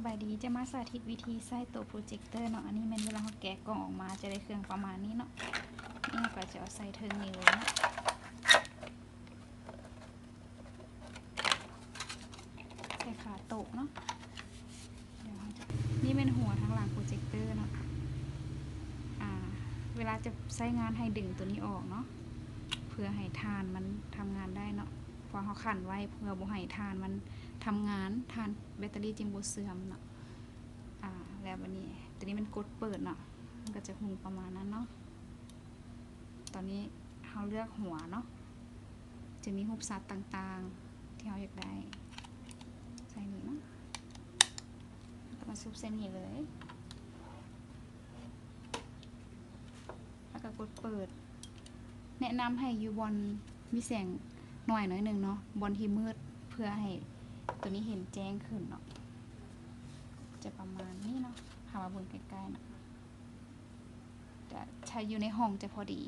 ສະບາຍດີ, ຈະມາສາທິດວິທີໃຊ້ໂຕໂປຣເຈັກເຕີເນາະ. ອັນນີ້ແມ່ນເວລາເຮົາແກະກ່ອງອອກມາ ຈະໄດ້ເຄື່ອງປະມານນີ້ເນາະ. ນີ້ເຮົາກໍຈະເອົາໃສ່ເທິງນີ້ເລີຍເນາະ, ໃສ່ຝາໂຕະເນາະ. ດຽວເຮົາຈະ ນີ້ແມ່ນຫົວທາງຫຼັງໂປຣເຈັກເຕີເນາະ. ອາ ເວລາຈະໃຊ້ງານໃຫ້ດຶງໂຕນີ້ອອກເນາະ ເພື່ອໃຫ້ຖ່ານມັນທຳງານໄດ້ເນາະ, ເພາະເຮົາຂັນໄວ້ເພື່ອບໍ່ໃຫ້ຖ່ານມັນທຳງານ, ຖ່ານແບັດເຕີຣີຈຶ່ງບໍ່ເສື່ອມເນາະ. ອາ ແລ້ວບັດນີ້ໂຕນີ້ແມ່ນກົດເປີດເນາະ, ມັນກໍຈະຫຸ່ງປະມານນັ້ນເນາະ. ຕອນນີ້ເຮົາເລືອກຫົວເນາະ, ຈະມີຮູບສັດຕ່າງໆທີ່ເຮົາຢາກໄດ້ ໃສ່ນີ້ເນາະ, ແລ້ວກໍມາຊຸບໃສ່ນີ້ເລີຍ ແລ້ວກໍກົດເປີດ. ແນະນຳໃຫ້ຢູ່ບ່ອນມີແສງໜ້ອຍໜ້ອຍໜຶ່ງເນາະ, ບ່ອນທີ່ມືດ ເພື່ອໃຫ້ໂຕນີ້ເຫັນແຈ້ງຂຶ້ນເນາະ. ຈະປະມານນີ້ເນາະ, ຫາວ່າເບິ່ງໃກ້ໆເນາະ, ຈະ ຖ້າຢູ່ໃນຫ້ອງຈະພໍດີ.